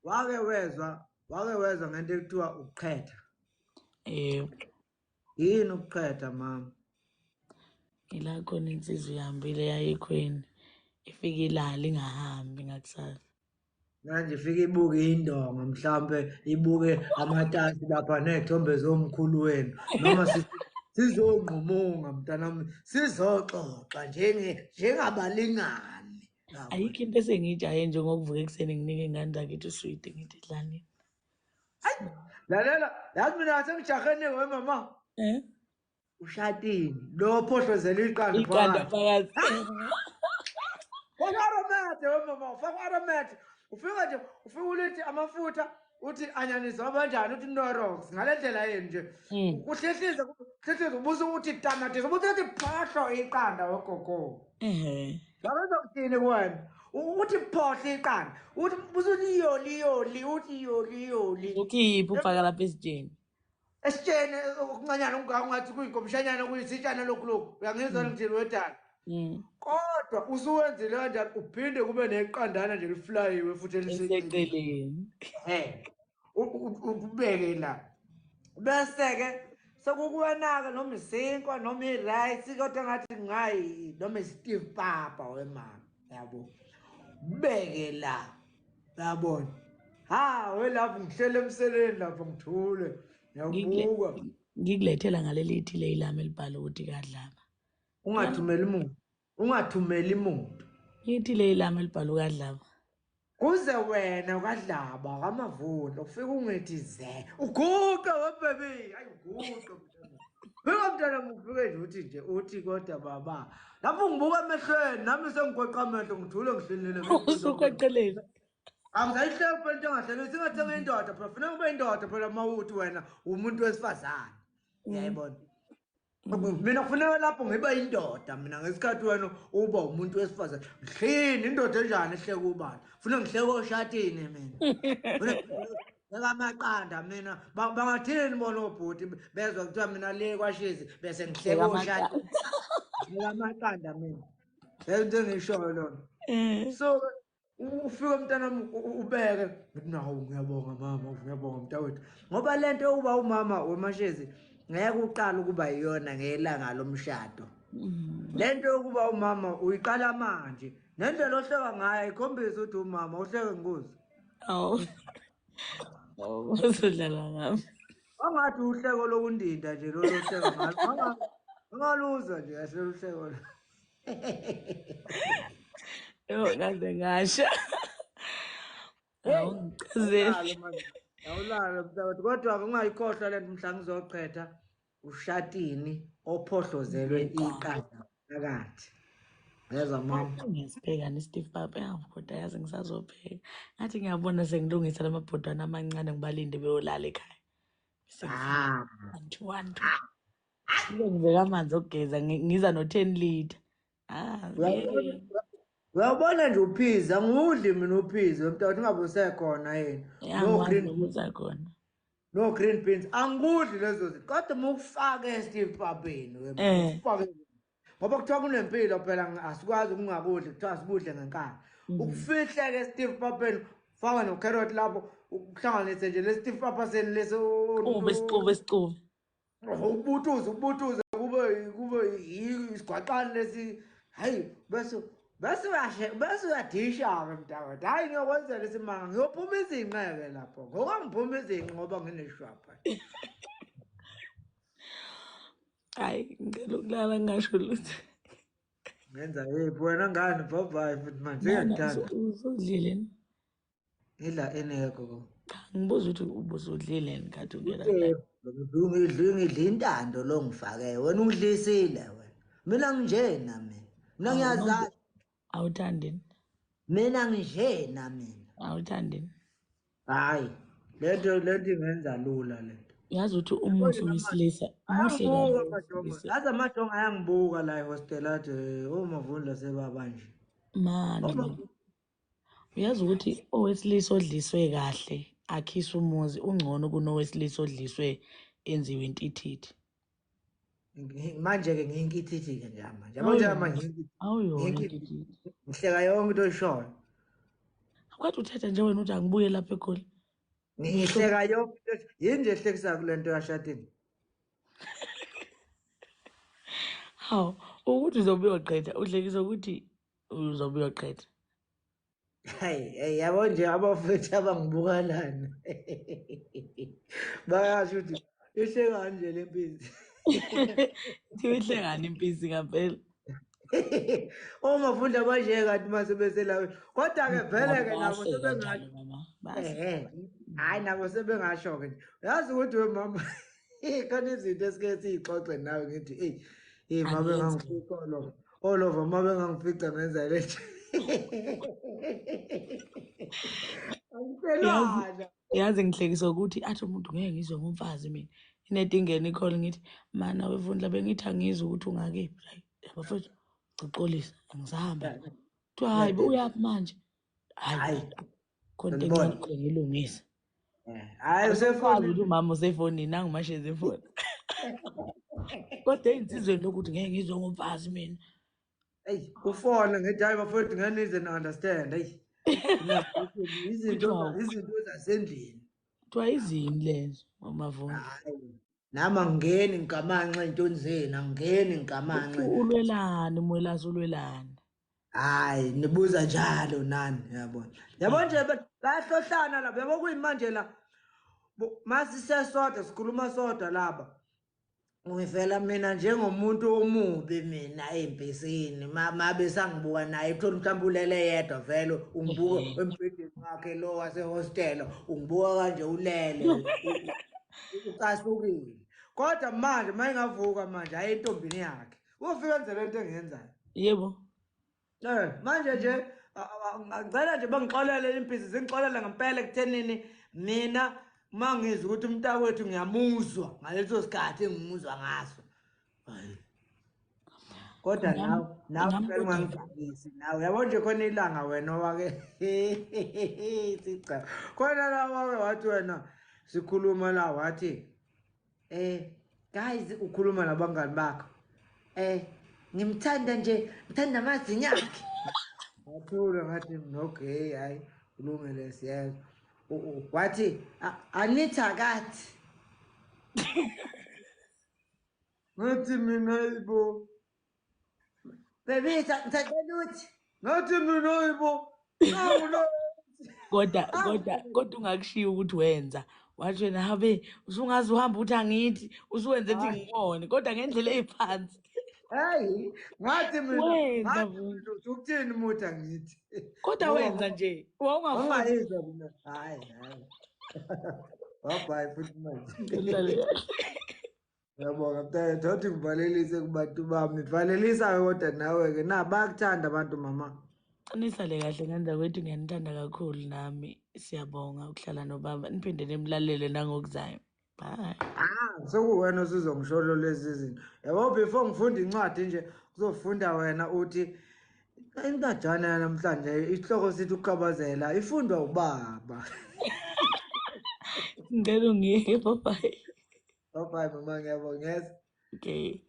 Wake wezwa ngento ekuthiwa ukuqhetha? Yebo. Yini ukuqhetha, mama? Ila khona insizwa ihambile yayikhweni, ifike ilale ingahambi ngakusasa. Manje ifike ibuke indonga, mhlampe ibuke amatasi lapha ney'thombe zomkhulu wenu, noma sizonqumunga mntanami, sizoxoxa njengabalingani. Yabo. Ayikho into esengiyijahe nje ngokuvuka ekuseni nginike ingane zakithi uswidi, ngithi dlani. Lalela, yazi mina sengijahene wemama. Eh? Ushatini lo phohlozela iqanda. Iqanda phakathi. Phakathi. Faka aromat wemama, ufaka aromat. Ufika nje, ufika ulithi amafutha, uthi anyanisi wabanjani, uthi Knorrox ngale ndlela yenu nje. Uhlehlize, uhlehlize, ubuze uthi tamatisi, ubuze uthi phahlo iqanda wegogo. Ngabenza kuthini kuwena? Uthi phohle iqanda. Uthi buze uthi yoli yoli, uthi yoli yoli. Ukhiphe ufaka lapha esitsheni. Esitsheni okuncanyana okungaka ungathi kuyinkomishanyana kuyisitshana lokhu lokhu. Uyangizwa ngithini wedala? Mm. Kodwa usuwenzile kanjani uphinde kube neqandana nje liflayiwe futhi eliseceleni. Eseceleni. Ukubeke la. Bese ke sekukuwena-ke noma isinkwa noma i-rice, kodwa ngathi ngayi noma i-Steve Papa wemama, yabo. Beke la. Yabona. Ha, welapho ngihlele emseleni lapho ngithule. Ngiyabuka. Ngikulethela ngaleli thile ilami elibhala ukuthi kadlaba. Ungathumeli muntu. Ungathumeli muntu. Ithile ilami elibhala ukadlaba. Kuze wena ukadlaba kaMavundla ufike ungithi ze. Uguqe webaby. Hayi uguqe mntana. Fika mntana, ufike nje uthi nje uthi kodwa baba. Lapho ngibuka emehlweni nami sengigoqa amehlo ngithule ngihlelile. Usuqeqeleni. Angisayihleki phela into engahleki, singathenga indoda phela, funeka ube indoda phela uma uthi wena umuntu wesifazane. Uyayibona? Mina kufuneka lapho ngibe indoda mina ngesikhathi wena uba umuntu wesifazane. Ngihlini indoda enjani ehleka ubani? Funa ngihleke oshatini mina. Funa ngihleke amaqanda mina. Bangathini bona obhuti bezwa kuthiwa mina le kwashizi bese ngihleka oshatini. Ngihleka amaqanda mina. Lento engishoyo lona. So ufike mntanami ubeke ngithi nawu ngiyabonga mama, ngiyabonga mntawethu, ngoba lento yokuba umama wemashezi ngeke uqale ukuba yiyona ngelanga lomshado. Lento yokuba umama uyiqala manje, nendlela ohleka ngayo ikhombisa ukuthi umama uhleke ngikuze. Awu. Awu, uzodlala ngami. Angathi uhleko lokundinda nje lolo hleko ngalo. Angaluzwa nje kahle uhleko lo. Yo, ngaze ngasha. Hey, Awu, ngichazele. awulalo manje. Awulalo mntakwethu, kodwa ungayikhohlwa lento mhla ngizoqhetha ushatini ophohlozelwe iqanda phakathi. Yezwa mama. Ngiyasipheka ne-Steve Papa, yawu kodwa yazi ngisazopheka. Ngathi ngiyabona sengilungisa lamabhodwana amancane ngibalinde beyolala ekhaya. Bese Ah. 1 2 1 2. Ngike ngibeka amanzi okugeza ngiza no-10 litre. Ah, Uyabona uyabona nje uphiza, angiwudli mina uphiza mntakwethu ungabe usekhona yini. Ya, No ngiwazi green nokuza khona. no green beans, angikudli lezo zinto. Kodwa uma ukufake Steve Papeni wena ufake ngoba kuthiwa kunempilo phela, asikwazi ukungakudli, kuthiwa asikudle ngenkani. Ukufihle-ke Steve Papeni, faka no-carrot lapho, ukuhlanganise nje le Steve Papa seni lesi. Sixube, sixube, sixube. Ubutuze, ubutuze kube isigwaqane lesi, hayi bese uyashe bese uyadisha-ke mntakwethu. Hhayi ngiyokwenzela isimanga, ngiyophuma izinqe-ke lapho ngoba ngiphuma izinqe ngoba ngineshwapha. Hayi, ngicela ukulala ngingasho lutho. Ngenza yiphi wena ngani? Bye bye futhi manje Mana ngiyakuthanda. Usudlile ni? Ngidla eneko. Cha, ngibuza ukuthi ubusudlile ni kade ungena la. Ngidla intando lo ngifake wena, ungidlisile wena. Mina nginjena mina. Mina ngiyazazi. Awuthandi ni? Mina nginjena mina. Awuthandi ni? Hayi, lento ingenza lula lento. Yazi ukuthi umuhle wesilisa, muhle kabi Ayangibuka amajongo. wesilisa. Yazi amajongo ayangibuka la ehostel athi omavundla sebaba nje. Mani man. Uyazi ukuthi owesilisa odliswe kahle akhise umuzi ungcono kunowesilisa odliswe enziwe intithithi. Manje ke ngiyinkithithi ke nje manje. Yabo nje manje Awuyona ngiyinkithithi. intithithi. Ngihleka yonke into oyishoyo. Akwathi uthetha nje wena uthi angibuye lapha eGoli. Ngihleka yonke into. Yini nje ehlekisa kule nto yashatini? Hawu, ukuthi uzobe uyoqeda, uhlekisa ukuthi uzobe uyoqeda. Hayi, hey, yabo nje abafethu abangibukalana. Bayasho ukuthi ihlekani nje le mpisi. Kuthiwa ihlekani impisi ngampela. Omafunda banje kanti mase beselawe. Kodwa-ke vele-ke nabo Bayahleka sebengasho. njalo mama. Bayahleka. Ehhe. Hhayi nabo sebengasho-ke nje. Uyazi ukuthi we mama khona izinto esike siyixoxe nawe ngithi eyi hey ma Angenzi. bengangifica olova olova ma bengangifica ngenza le nto. Angitshelwana. Yazi ngihlekisa ukuthi athi umuntu ngeke ngizwe ngomfazi mina. Inento ingene ikhona ngithi mana wevundla bengithi angizwe ukuthi ungakephi. Hayi, bafethu ngixolisa angisahamba. Kuthiwa hayi bo uyaphi manje? Hayi Hayi. khona into Ngibona. encane kumele ngiyilungise. Hhayi Akwazi usefonini. ukuthi umama usefonini nangumashezi efoni. Kodwa ey'nsizweni lokuthi ngeke ngizwe ngomfazi mina. Eyi ufone ngithi hayi bafowethu ngeke nize ni-understand eyi. Izinto Kuthiwa izinto zasendlini. kuthiwa izini lezo mamavundla. Hhayi. Nami angingeni ngigamanxe ey'ntweni zenu, angingeni ngigamanxe. Ulwelani Mwelase ulwelani? Hayi nibuza njalo nani yabona. Yabo nje bayahlohlana lapha yabo kuyimanje la. Masisesodwa sikhuluma sodwa laba. Ngivela mina njengomuntu omubi mina ey'mpisini mabe sangibuka naye uthole mhlawumbe ulele yedwa vele ungibuka embhedeni wakhe lo wasehostela ungibuka kanje ulele ucasukile. Kodwa manje uma engavuka manje aye entombini yakhe ufike enze le nto engiyenzayo. Yebo. Manje nje ngicela nje bangixolele impisi zingixolele ngempela ekuthenini mina uma ngizwa ukuthi umntakwethu ngiyamuzwa ngaleso sikhathi engimuzwa ngaso. Hayi. Kodwa nawe nawe Nami phela kodwa ungangijabulisi nawe yabo nje khona ilanga wena owake sicha khona la wake wathi wena sikhuluma la wathi guys ukhuluma nabangani bakho ngimthanda nje ngithanda amazinyo akhe. Ngathula ngathi mina okay hayi kulungile siyezwa. Wathi anithakathi. Ngathi mina yibo. Baby ngithanda ukuthi. Ngathi mina yibo. Nawu lo. Kodwa kodwa kodwa ungakushiya ukuthi wenza. Wathi wena habe usungaze uhamba uthi angithi usuwenze ethi ngibone kodwa ngendlela eyiphansi. Hayi ngathi mina Wenza ngathi vele. mina uthi ukuthini muthi angithi. Kodwa Ngoba wenza nje wawungafuni. Wangayizwa mina. Hayi hayi. Wabhayi futhi manje. Ngilale kahle. Ngiyabonga mntakethu wathi ngivalelise kubantu bami. Valelisa-ke kodwa nawe-ke na bayakuthanda abantu mama. Nisale kahle ngane zakwethu ngiyanithanda kakhulu nami. Siyabonga ukuhlala nobaba. Niphinde nimlalele nangokuzayo. Bye. Ah, sekuwena osuzongisholo lezi zinto. Yabo before ngifunda incwadi nje kuzofunda wena uthi incwajana yanamhlanje isihloko sithi ukukhabazela ifundwa ubaba. Ngicela ungiyeke bye bye. Bye bye mama ngiyabonga. Yes. Okay.